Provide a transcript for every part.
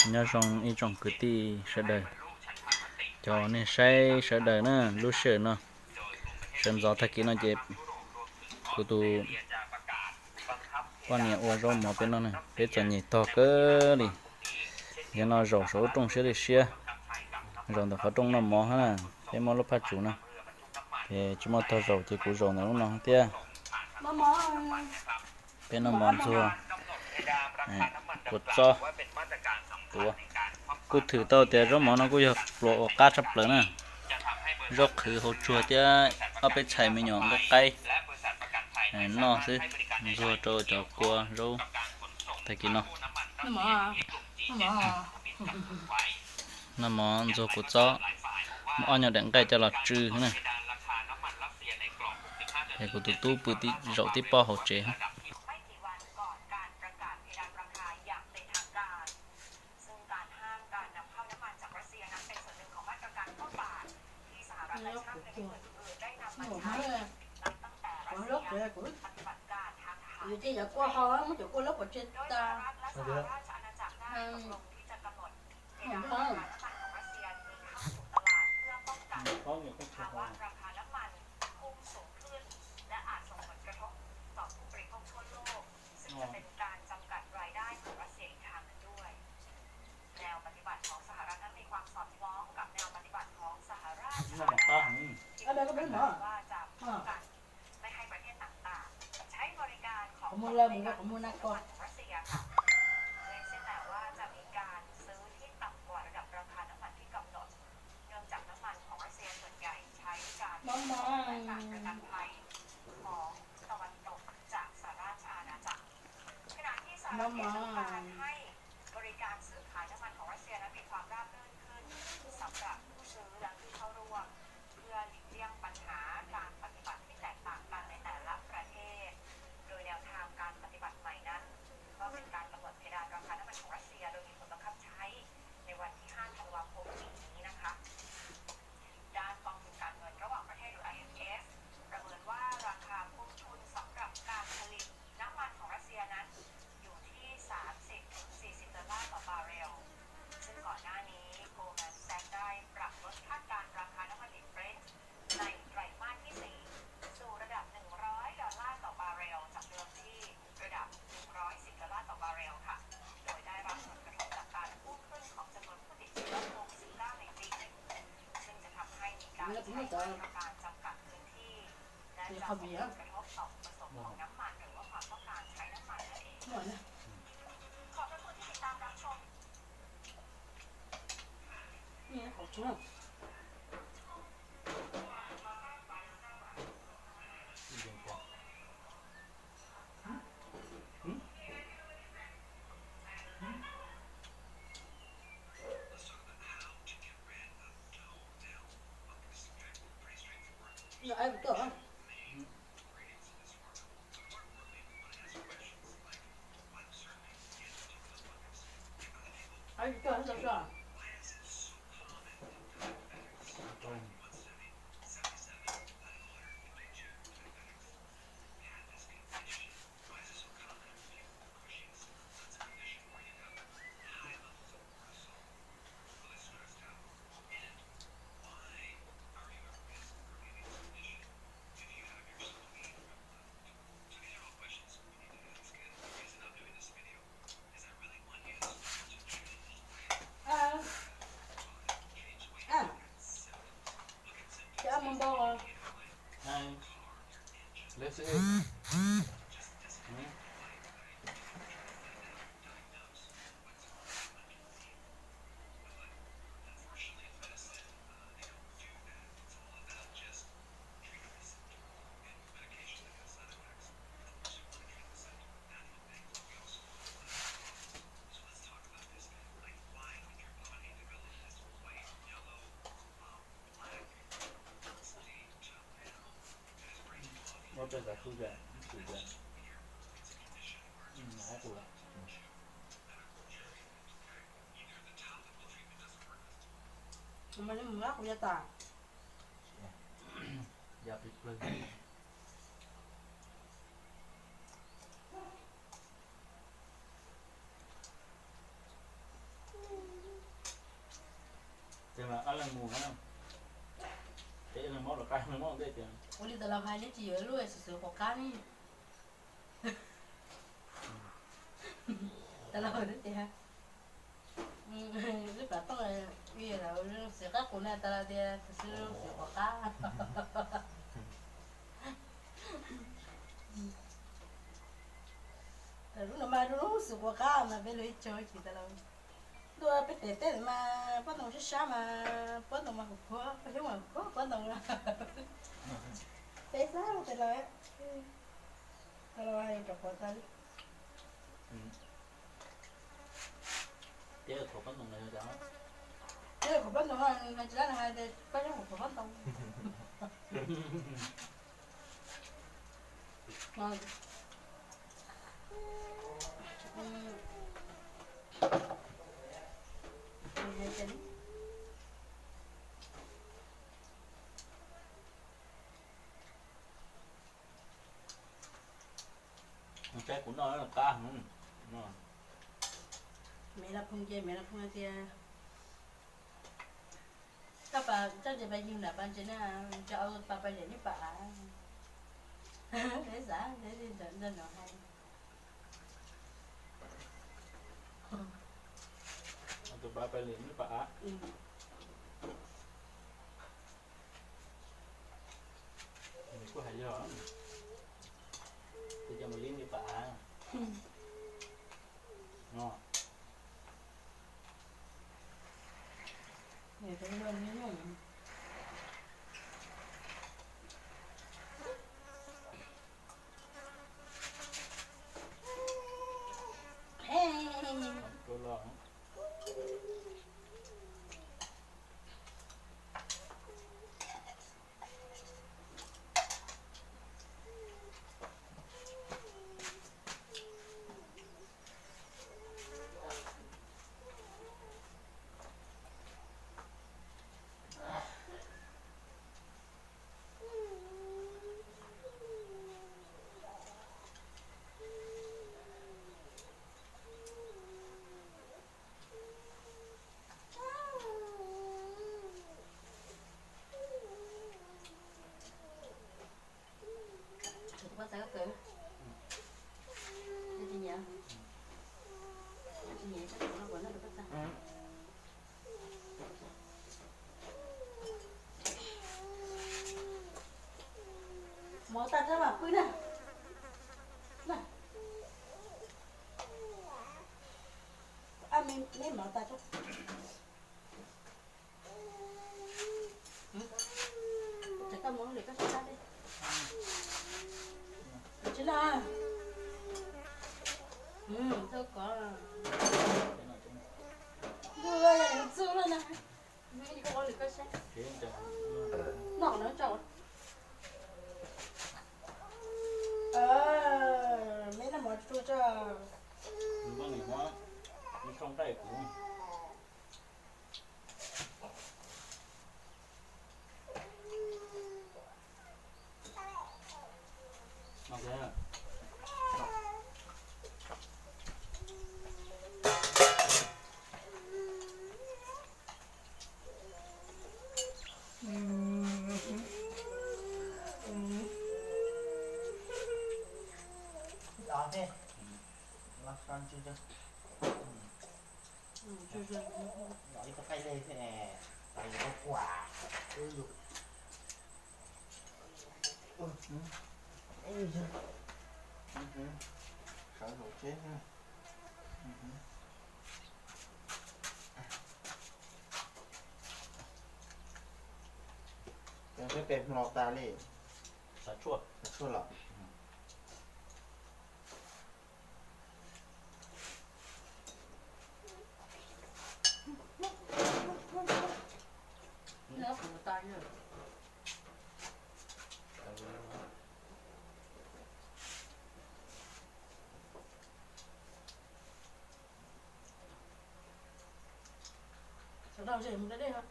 Nyob zoo ib tsoom kwv tij sawv daws, cov nej saib sawv daws na, lub sij hawm no, sawv ntxov tag kis no ces kuv tus poj niam ua zaub mov peb noj na, peb txom nyem tog kawg li. Yog no zaum saum lub rooj siab li siab, zaum ntawm qhov rooj noj mov hab na, peb muab lub phaj tsuv na, ces tsis muaj tog zaum ces kuv zaum ntawm lub no thiab. Peb noj mov ntxuag kua txob tuav. Kuj thwm tau tias zaub mov no kuj yog pluas uas qab tshaj plaws na. Zaub qhwv hauv tsuag thiab ob peb txhais me nyuam nqaij qaib noj xwb, ntxuag rau cov kua zaub tag kis no. Noj mov ntxuag kua txob, muab ob nyuag daim nqaij coj los tsw na. Es kuv tus tub pw zaum tib pob hauv tsev. ซึ่งการห้ามการนำเข้าน้ำมันจากรัสเซียนั้นเป็นส่วนหนึ่งของมาตรการคว่ำบาตรที่สหรัฐและชาติในอื่นๆได้นำมาใช้นับตั้งแต่รัสเซียปฏิบัติการทางทหารโดยสหรัฐและสหราชอาณาจักรได้ตกลงที่จะกำหนดเพดานราคาน้ำมันของรัสเซียที่เข้าสู่ตลาดเพื่อป้องกันภาวะราคาน้ำมันพุ่งสูงขึ้นและอาจส่งผลกระทบต่อผู้บริโภคทั่วโลก ซึ่งจะเป็นการจำกัดรายได้ของรัสเซียอีกทางหนึ่งด้วย แนวปฏิบัติของสหรัฐนั้นมีความสอดคล้องกับแนวปฏิบัติของสหราชอาณาจักรที่ประกาศว่าจะป้องกันไม่ให้ประเทศต่างๆใช้บริการของกองทุนน้ำมันของรัสเซียค่ะเว้นเสียแต่ว่าจะมีการซื้อที่ต่ำกว่าระดับราคาน้ำมันที่กำหนด เนื่องจากน้ำมันของรัสเซียส่วนใหญ่ใช้การขนส่งและการประกันภัยของตะวันตกจากสหราชอาณาจักร ขณะที่สหรัฐเองต้องการให้บริการซื้อขายน้ำมันของรัสเซียนั้นมีความราบรื่นขึ้นสำหรับผู้ซื้อและผู้เข้าร่วม เพื่อหลีกเลี่ยงปัญหาการปฏิบัติที่แตกต่างกันในแต่ละประเทศ โดยแนวทางการปฏิบัติใหม่นั้นก็เป็นการกำหนดเพดานราคาน้ำมันของรัสเซียโดยมีผลบังคับใช้ในวันที่ห้าธันวาคมปีนี้นะคะ ด้านกองทุนการเงินระหว่างประเทศหรือ ไอเอ็มเอฟ ประเมินว่าราคาพุ่งทุนสำหรับการผลิตน้ำมันของรัสเซียนั้นอยู่ที่ สามสิบถึงสี่สิบดอลลาร์ต่อบาร์เรล ซึ่งก่อนหน้านี้ Goldman Sachs ได้ปรับลดคาดการณ์ราคาน้ำมันดิบ Brent ในไตรมาสที่สี่สู่ระดับ หนึ่งร้อยดอลลาร์ต่อบาร์เรล จากเดิมที่ระดับ หนึ่งร้อยสิบดอลลาร์ต่อบาร์เรลค่ะ โดยได้รับผลกระทบจากการพุ่งขึ้นของจำนวนผู้ติดเชื้อโควิดสิบเก้าในจีน ซึ่งจะทำให้มีการใช้มาตรการจำกัดพื้นที่ และจะส่งผลกระทบต่ออุปสงค์ของน้ำมันหรือว่าความต้องการใช้น้ำมันนั่นเอง ขอบพระคุณที่ติดตามรับชม Mus na, ces nws mob los qab nws mob ntej tias. Ua li tas los hais neb tsis yuav lub xwm xwm quav qab ne. Tas los neb tias, lub pav tooj, xwm qab qus na tas los tias xwm xwm quav qab. Lub no mas lub xwm quav qab mas peb lug ib tsoom tsis tas los. Ntuj, peb tes teb mas pob ntoo sab sab mas pob ntoo mas khuv khuav, pob xyoob mas khuv khuav pob ntoo. Peb xav tes los, tas los rau qhuav tas li. Teb qhuav pob ntoo no, teb qhuav pob ntoo no tsis dab no hais tias pob xyoob qhuav pob ntoo. Saib kuv noj qab heev. Mev Laj Phooj ces Mev Laj Phooj tias, koj pas txoj ces pas yug nram pas ntses na, tso au pas pais liam neb pas av. Neb xav neb li ntawd no hais. Tus pas pais liam neb pas av. Nws kuj hais yog, tus cov mus liab neb pas av no. Tus poj txaib kawg, tsis nyiam, tsis nyiam tus no puas noj tus poj txaib. Mov tas tso mam pw na. Mov tas tso. Tsis noj. Thawj kov. Ntuj, yog txuj lawm na. Noj no tso. Me noj mov tsuag tso. Npaj nim muab ib tsob nqaij kuv. Ib tug qaij le thiab ne, tas li kuv kuam. Sawv hauv tsheb. Peb pem hmo tas li. Xav tshuaj. Xav tshuaj los. Sawv daws tseem mus da dej os.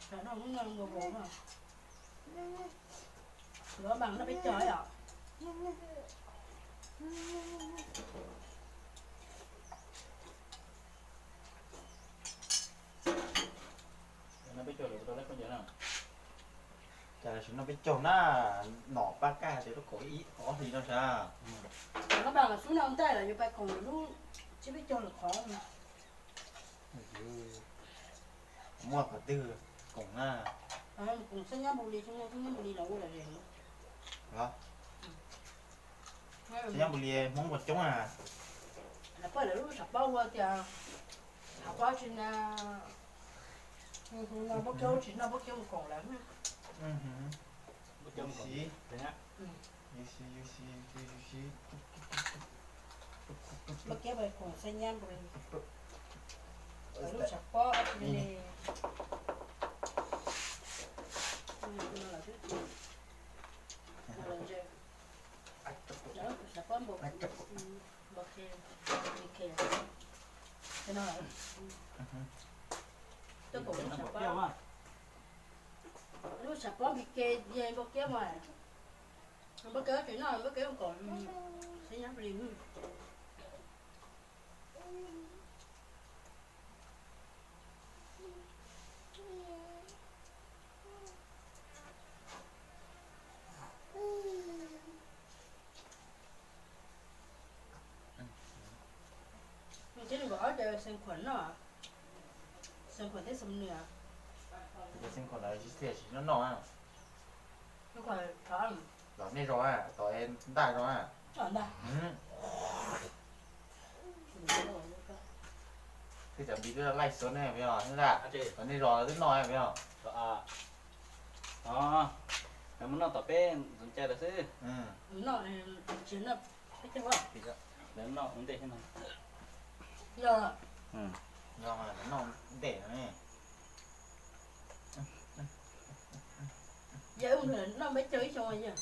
Sawv daws mus da dej os. Lov mas noj peb cog os. No peb caug na, nom pab kaj tias lub kaum ib ob hlis no sas. Koj pab los xub no ntaj los yuav pab koom lub tsib peb caug lawm qhov. Muaj qhov twg koom na? Koom xab nyab npus li, xab nyab npus li los ua lom zem. Xab nyab npus li Hmoob puas coob na? Lawv poj lawv lub tshav pob ua tias hav pob tsis na, no pob kiab tsis noj pob kiab mus koom lawm. Pob kiab mus koom xab nyab npus li, lub tshav pob tsis li. Tshav pob npus, npau khe, khe, khe no. Tuaj koom lub tshav pob, lub tshav pob khe khe, npau kiab mas, npau kiab tsis noj, npau kiab koom xab nyab npus li. Ces nws nkaum ob ces xeev khuam noj, xeev khuam thiab xeev nws. Ces xeev khuam lawv tsis tias tsis noj noj. Los nej zos, tom ntaj zos. Twb cov npis lub laij xuav ne, los nej zos twb noj os. Mus noj tom peb ntxoov cai lawm xwb. Lawv noj ua ntej thiab no. Noj ntej no ne. Yog noj peb caug ib xyoo yog.